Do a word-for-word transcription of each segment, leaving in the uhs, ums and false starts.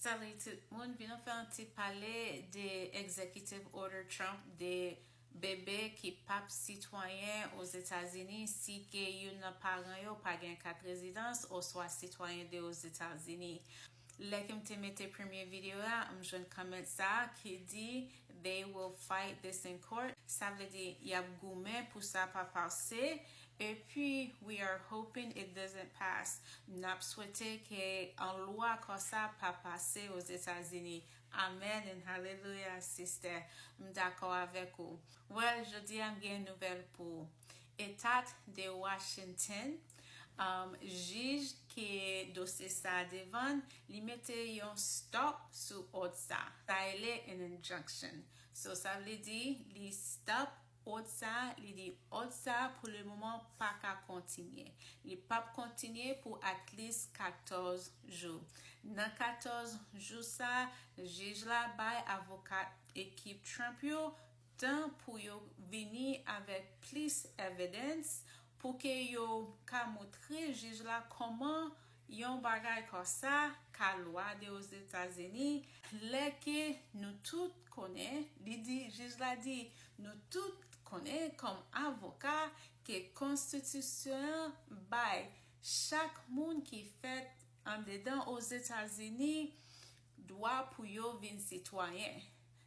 Salut tout moun, vin nou fè yon ti pale de Executive Order Trump de bebe ki pap sitwayen Ozetazini si ke youn nan paran yo pa gen kat rezidans oswa sitwayen de Ozetazini. Lè ke m te mete premye videyo a, m jwenn comment sa ki di, "They will fight this in court." Sa vle di, y ap goumen pou sa pa pase. Epi, "We are hoping it doesn't pass." N ap swete ke yon lwa konsa pa pase Ozetazini. Amen and hallelujah, sister. M dakò avèk ou. Well, jodi a m gen nouvèl pou ou. Etat de Washington, um, jij ke dosye sa devan, li mete yon stop sou òd sa. Sa rele an injunction. So, sa vle di, li stop òd sa, li di òd sa pou le moman pa ka kontinye. Li p ap kontinye pou at least katòz jou. Nan katòz jou sa, jij la bay avoka ekip Trump yo tan pou yo vini avèk plis evidence pou ke yo ka montre jij la kòman yon bagay konsa ka lwa de Ozetazini, lè ke nou tout konnen, li di, jij la di, nou tout konnen kòm avoka ke konstitisyon an bay chak moun ki fèt andedan Ozetazini dwa pou yo vin sitwayen.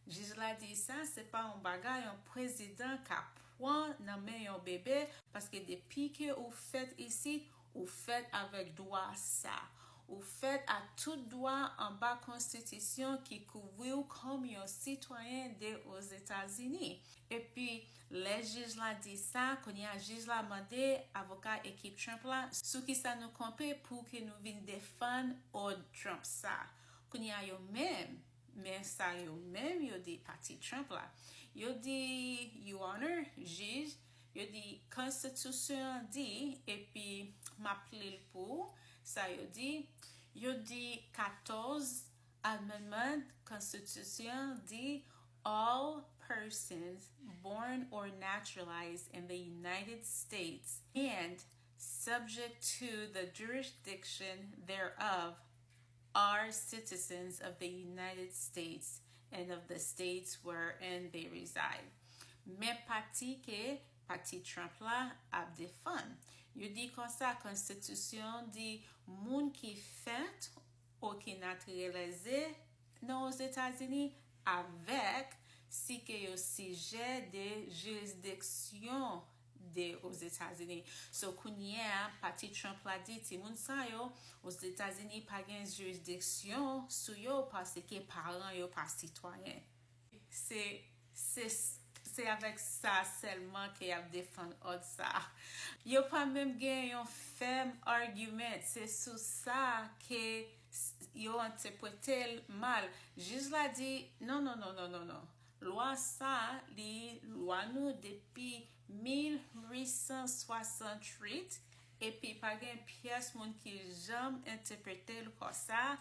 Jij la di sa, se pa yon bagay yon prezidan ka pran nan men yon bebe, paske depi ke ou fèt isit, ou fèt avèk dwa sa. Ou fèt ak tout dwa anba konstitisyon ki kouvri w kòm yon sitwayen de Ozetazini. Epi, lè jij la di sa, kounye a jij la mande avoka ekip Trump la, sou ki sa nou kanpe pou ke nou vin defann òd Trump sa. Kounye a yo menm, men sa yo menm yo di pati Trump la. Yo di, Your Honor, jij, yo di konstitisyon an di, epi m ap li l pou ou, sa yo di, yo di katòz amendment konstitisyon di, "All persons born or naturalized in the United States and subject to the jurisdiction thereof are citizens of the United States and of the states wherein they reside." Men pati ke pati Trump la ap defann. Yo di konsa, konstitisyon di moun ki fèt ou ki natiralize nan Ozetazini avèk si ke yo sijè de jirisdiksyon de Ozetazini. So, kounye a, pati Trump la di, timoun sa yo, Ozetazini pa gen jirisdiksyon sou yo paske paran yo pa sitwayen. Se, se, se avèk sa sèlman ke y ap defann òd sa. Yo pa menm gen yon fèm argument. Se sou sa ke s-, yo entèprete l mal. Jij la di, non, non, non, non, non, non. Lwa sa, li lwa nou depi mil uit san swasantuit, epi pa gen pyès moun ki janm entèprete l konsa.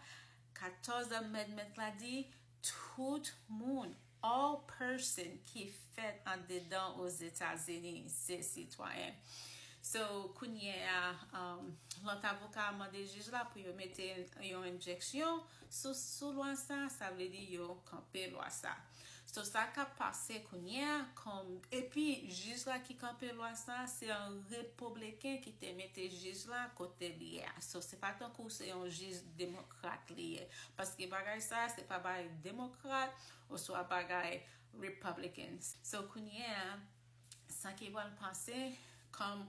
Katòz amendment la di, tout moun, all person ki fèt andedan Ozetazini, se sitwayen. So, kounye a, um, lòt avoka a mande jij la pou yo mete yon enjeksyon sou, sou lwa sa, sa vle di yo kanpe lwa sa. So, sa k ap pase kounye a, kòm, epi jij la ki kanpe lwa sa, se yon repibliken ki te mete jij la kote li ye a. So, se pa tankou se yon jij demokrat li ye. Paske bagay sa, se pa bagay demokrat oswa bagay Republicans. So, kounye a, sa ki pral pase, kòm,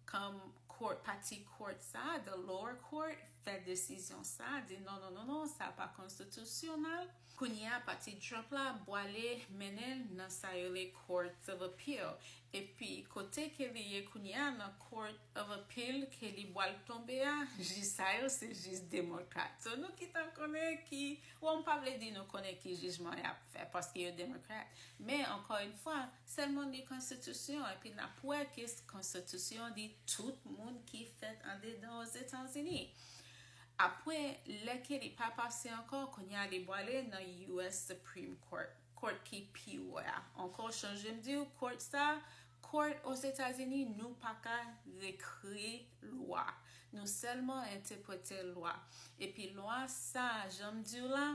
kòm court, pati court sa, the lower court, fè desizyon sa, di non, non, non, non, sa pa konstitisyonèl. Kounye a, pati Trump la bwale mennen l nan sa yo rele Court of Appeal. Epi, kote ke li ye kounye a, nan Court of Appeal ke li bwal tonbe a, jij sa yo se jij demokrat. So, nou gentan konnen ki, bon, m pa vle di nou konnen ki jijman y ap fè, paske yo demokrat. Men, ankò yon fwa, sèlman li konstitisyon, epi n ap wè ke konstitisyon di tout moun ki fèt andedan Ozetazini. Apre, lè ke li pa pase ankò, kounye a li bwale nan U S Supreme Court, court ki pi wo a. Ankò, chanje m di w, court sa, Court Ozetazini, nou pa ka rekri lwa. Nou sèlman entèprete lwa. Epi lwa sa, jan m di w la,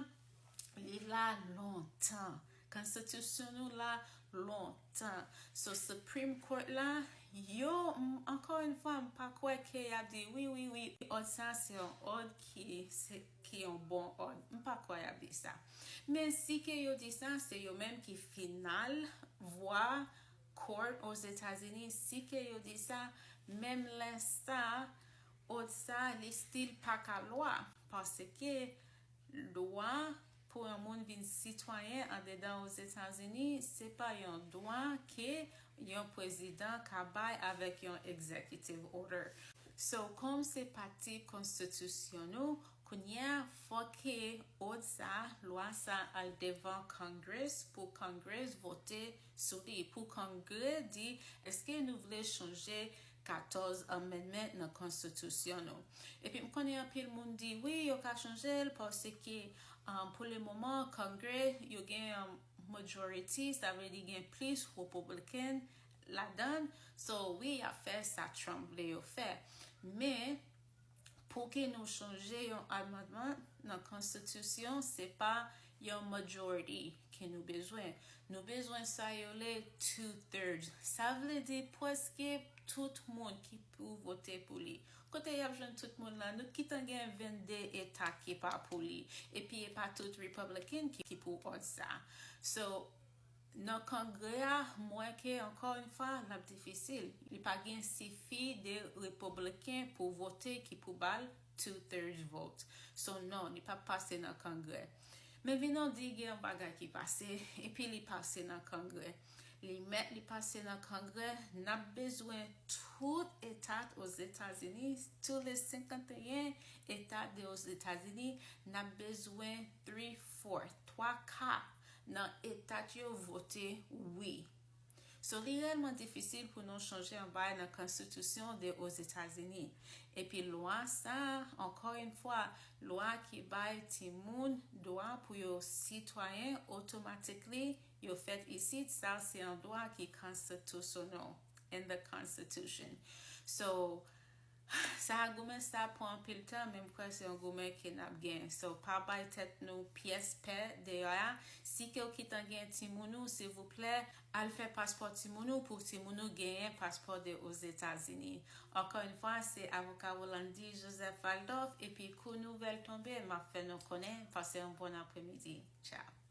li la lontan. Konstitisyon nou la lontan. So, Supreme Court la, yo, m- encore une fois, m pa kwè ke y ap di, wi, wi, wi, òd sa se yon òd ki, se, ki yon bon òd. M pa kwè y ap di sa. Men si ke yo di sa, se yo menm ki final vwa court Ozetazini. Si ke yo di sa, menm lè sa, òd sa, li still pa ka lwa. Paske dwa pou yon moun vin sitwayen andedan Ozetazini, se pa yon dwa ke yon prezidan ka bay avèk yon executive order. So, kòm se pati konstitisyon nou, kounye a, fòk ke òd sa, lwa sa al devan Congress pou Congress vote sou li, pou Congress di, èske nou vle chanje katòz amendment nan konstitisyon nou? Epi m konnen anpil moun di, wi, yo ka chanje l, paske, um, pou le moman, Congress, yo gen, um, majority, sa vle di gen plis Republican ladan l. So, wi, y ap fè sa Trump vle yo fè. Men, pou ke nou chanje yon amendment nan konstitisyon, se pa yon majority ke nou bezwen. Nou bezwen sa yo rele two thirds. Sa vle di prèske tout moun ki pou vote pou li. Kote y ap jwenn tout moun la? Nou gentan gen vennde eta ki pa pou li. Epi e pa tout Republican ki, ki pou òd sa. So, nan Kongrè a, m wè ke, encore une fois, l ap difisil. Li pa gen sifi de Repibliken pou vote ki pou ba l two thirds vote. So, non, li p ap pase nan Kongrè. Men vin nou di gen yon bagay ki pase, epi li pase nan Kongrè. Li mèt li pase nan Kongrè, n ap bezwen tout eta Ozetazini, tous les cinquante et un États de Ozetazini, n ap bezwen three fourth, twa ka nan eta yo vote wi. So, li reyèlman difisil pou nou chanje yon bagay nan konstitisyon de Ozetazini. Epi lwa sa, encore une fois, lwa ki bay timoun dwa pou yo sitwayen, automatically, yo fèt isit, sa se yon dwa ki constitutional in the Constitution. So, sa goumen sa pran anpil tan, men m kwè se yon goumen ke n ap gen. So, pa bay tèt nou pyès pè deyò a. Si ke w gentan gen timoun ou, silvouplè, al fè paspò timoun ou pou timoun ou genyen paspò de Ozetazini. Encore une fois, se avoka Rolandi Joseph Valdov, epi kou nouvèl tonbe, m ap fè nou konnen, pase yon bon apremidi. Ciao.